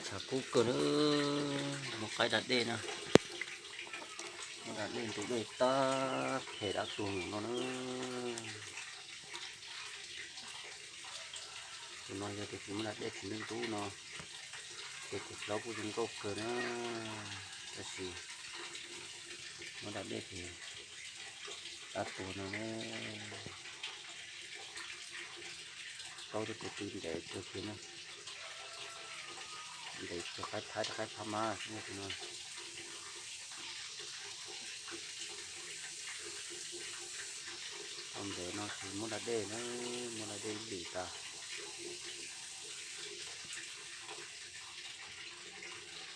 Tshav kub kawg na, muab qaib da dej na, muab da dej ntub dej tab phem dab tuag no na. Tus no yog tias tsis muab da dej tsis ntub ntub no ces kuv plaub kuj zoo nkauj kawg na, tab sis muab da dej ces dab tuag no na. Plaub tus kuv tw ntev kawg kiag na, ntev kawg, qaib thaib rau qaib phab mab xwb no. Tau ntev no ces muab da dej na, muab da dej ib lwm tas.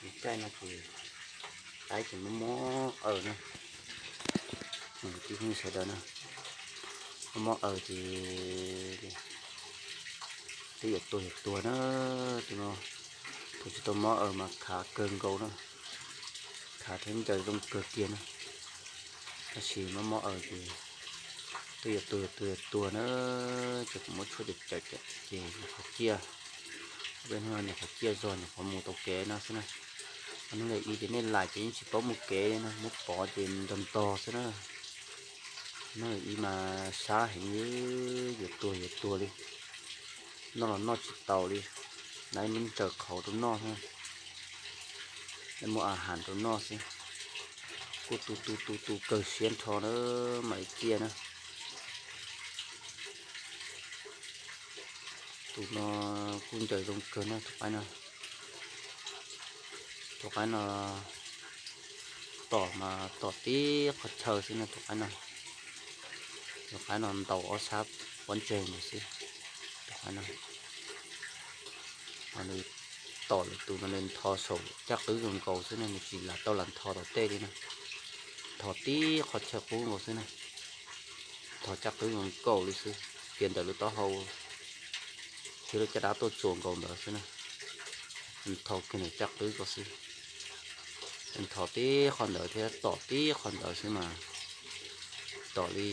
Lub caij no ces qaib ces mob mob aws na, tib neeg sawv daws na, mob mob aws ces twb yuav tuag yuav tuag na. Tus no tus tsis tau mob aws mas khav kawg nkaus na, khav thiab ncaws zoo kawg kiag na. Tab sis mob mob aws ces twb yuav tuag yuav tuag yuav tuag na, ces kuv muab tshuaj cawm cawm cawm ces nyuam qhuav ciaj, peb hnub no nyuam qhuav ciaj zog nyuam qhuav mus tau kev no xwb na. Hnub ntawd ib ces nej lais ces yeej tsis paub mus kev li na, muab pov ces ntog ntog xwb na. Hnub ib mas sab heev, yuav tuag yuav tuag li, noj los noj tsis taus li, nab ib lub ntsaws qhauv rau noj xwb, muaj a has rau noj xwb. Kuj tu tu tu tu kawg siab nrho na, mam li ciaj na. Tus no kuj ncaws zoo kawg na, tus qaib no. Tus qaib no tom mas tom tib qhov chaw xwb no, tus qaib no. Tus qaib no ntaus ob sab pob ntseg mus xwb. Tus qaib no, nws tom lwm tus no nws ntho saum caj qwb zoo nkaus xwb na, nws tsis lam tau lam ntho tom tej li na. Ntho tib qhov chaw qub nkaus xwb na, ntho caj qwb zoo nkaus li xwb, tias ntawm lub taub hau thiab lub caj dab tuaj txuas nkaus ntawd xwb na. Ntho kiag ntawm caj qwb ko xwb, ntho tib qho ntawd thiab tom tib qho ntawd xwb mas tom li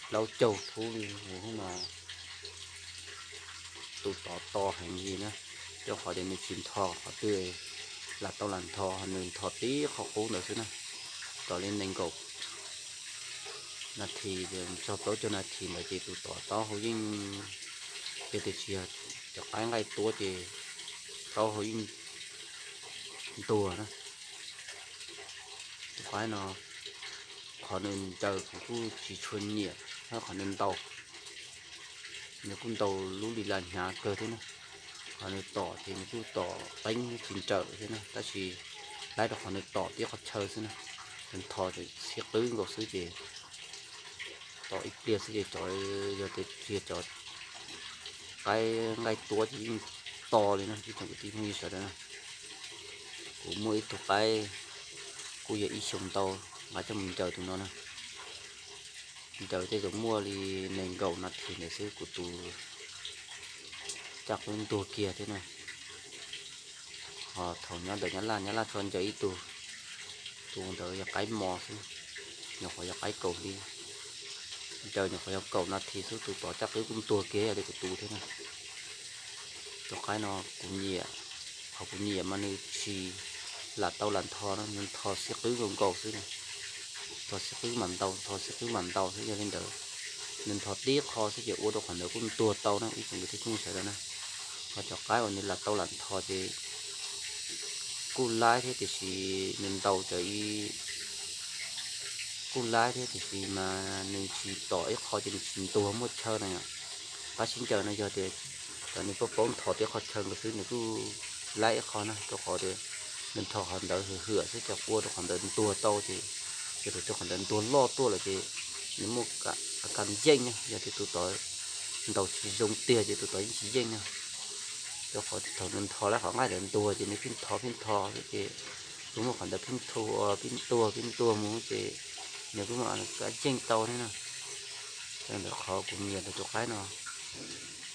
plaub caug phub li mus mas tus tod to heev li na, rau qhov tias nws tsis ntho qhov twg lam tau lam ntho, nws ntho tib qho qub ntawd xwb na. Tom li nees nkaum nas this, txog plaub caug nas this ntawd ces tus tod taub hau yeej, yog tias tsis yog cov qaib nqaij tuab ces taub hau yeej ntuag na. Tus qaib no qhov nws ncaws kuv kuj tsis tshua nyiam, qhov nws ntaus, nws kuj ntaus lub li las hnyav kawg thiab na. Qhov nws tom ces nws kuj tom qeeb tsis nrawm thiab na, tab sis laib rau qhov nws tom tib qhov chaw xwb na. Nws ntho xiab qwb nkaus xwb ces tom ib pliag xwb ces cov, yog tias tsis yog cov qaib nqaij tuab ces yeej to li na ib tsoom kwv tij phooj ywg sawv daws na. Kuv muaj ib tug qaib kuj yog ib xyoos ntau, nqa coj mus ncaws tus no na. Ncaws tej zaum muaj li nees nkaum nas this ntawd xwb kuv tus caj qwb ntuag kiag thiab na. Ho thaum nyob ntawm Nyab Laj, Nyab Laj tso ncaws ib tug, tus ntawd yog qaib mos xwb, nyuam qhuav yog qaib kaum hli, ncaws nyuam qhuav yog kaum nas this xwb tus tod caj qwb kuj ntuag kiag yog li kuv tus thiab na. Tus qaib no kuv nyiam, qhov kuv nyiam mas nws tsis lam tau lam ntho na, nws ntho xiab qwb nkaus nkaus xwb na. Ntho xiab qwb mam ntaus, ntho xiab qwb mam ntaus xwb, yog li ntawd nws ntho tib qho xwb ces ua rau qhov ntawd kuj ntuag tau na ib tsoom kwv tij phooj ywg sawv daws na. Ho cov qaib uas nws lam tau lam ntho ces kuj laib thiab tiam sis nws ntaus cov ib, kuj laib thiab tiam sis mas nws tsis tom ib qho ces nws tsis ntuag muaj chaw na yom. Qab sib ncaws no yog tias cov nws paub paub ntho tib qho chaw nkaus xwb nws kuj laib ib qho na, rau qhov tias nws ntho qhov ntawd hwm hwm xwb ces ua rau qhov ntawd ntuag tau ces, ces thaum twg qhov ntawd ntuag loj tuaj lawm ces nws muaj a kas yeej na, yog tias tus tod ntaus tsis zoo tiag ces tus tod yeej tsis yeej na. Rau qhov thaum nws ntho lawm qhov nqaij ntawd ntuag ces nws pheej ntho pheej ntho xwb ces kuj muaj qhov ntawd pheej ntuag pheej ntuag pheej ntuag mus ces nws kuj muaj a kas yeej tau thiab na. Ntawm qhov kuv nyiam ntawm tus qaib no,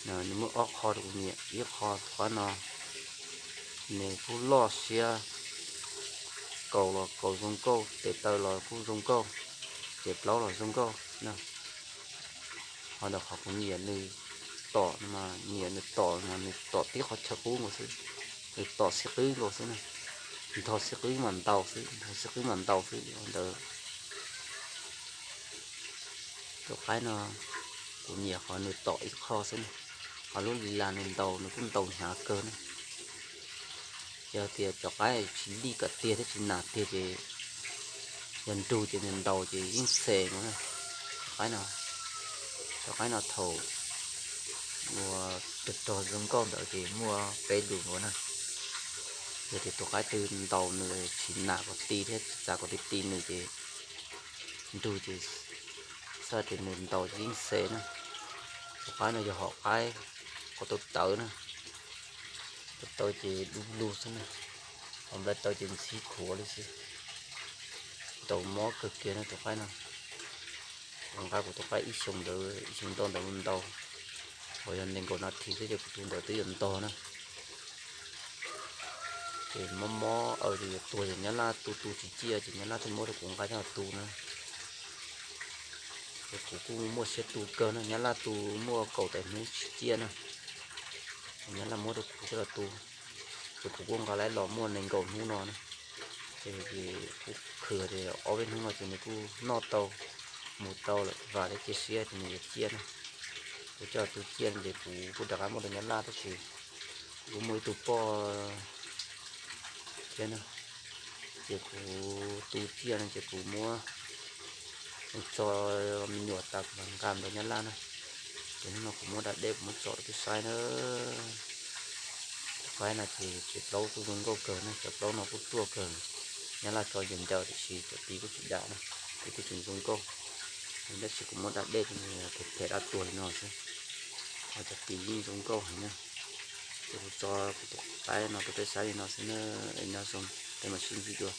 nws muaj ob qho rau kuv nyiam, ib qho tus qaib no nws kuj loj siab, kaus los kaus zoo nkauj, tes taw los kuj zoo nkauj, ces plaub los zoo nkauj na. Ho ntawm qhov kuv nyiam nws tom no mas nyiam nws tom mas nws tom tib qho chaw qub nkaus xwb. Nws tom xib qwb nkaus xwb na, nrho xib qwb mas ntaus xwb, nrho xib qwb mas ntaus xwb ntawd. Tus qaib no kuv nyiam qhov nws tom ib qho xwb na, qhov lub li las nws ntaus nws kuj ntaus hnyav kawg na. Yog tias cov qaib tsis lij kom tiag thiab tsis nas tiag ces yog nrug ces nws ntaus ces yeej xes no na. Cov qaib no, cov qaib no thaum uas rog rog zoo nkauj ntawd ces muaj peb lus nkaus na. Yog tias tus qaib twg ntaus nws tsis nas kom ti thiab tsis txav kom ti ti nws ces nrug ces xav tias nws ntaus ces yeej xes na. Tus qaib no yog hom qaib, qhov tau tawv na, tau tawv ces du lug xwb na, hom nplai tawv ces ntxhib khuav li xwb. Ntaus mob kawg kiag na tus qaib no. Kuv nqa kuv tus qaib ib xyoo ntawd ib xyoo ntau ntawd mus ntaus, uas yog nees nkaum nas this xwb ces kuv tus ntawd twb yuav ntog na. Ces mob mob aw ces yuav tuag ces nyab laj tu tu tsis ciaj ces nyab laj thiaj muab rau kuv nqa coj los tu na. Ces kuv kuj muaj siab tu kawg na, nyab laj tu muaj kaum tawm hnub tsis ciaj na, nyab laj muab rau kuv coj los tu. Ces kuv kuj nqa lawv los muaj nees nkaum hnub no na. Ces kuv khwv tias ob peb hnub no ces nws kuj noj tau mus tau lawm, vam thiab cia siab tias nws yuav ciaj na. Kuv coj los tu ciaj no ces kuv kuj rov qab muab rau nyab laj tab sis kuv kuj muaj ib tug poj thiab na, ces kuv tu ciaj no ces kuv muab tso me nyuam tas kuv mam nqa mus rau nyab laj na. Ces hnub no kuv muab da dej kuv muab tso rau peb saib na. Cov qaib no ces cov plaub kuj zoo nkauj kawg na, cov plaub no kuj ruaj kawg. Nyab laj tso ncaws ncaws tiam sis cov pis kuj tsis dam na, pis kuj tseem zoo nkauj. Tab sis kuv muab da dej phem phem dab tuag li no xwb. Ho cov pis yeej zoo nkauj heev na. Ces kuv tso kuv tus qaib no rau peb saib li no xwb na, nyob zoo, peb mam sib ntsib dua.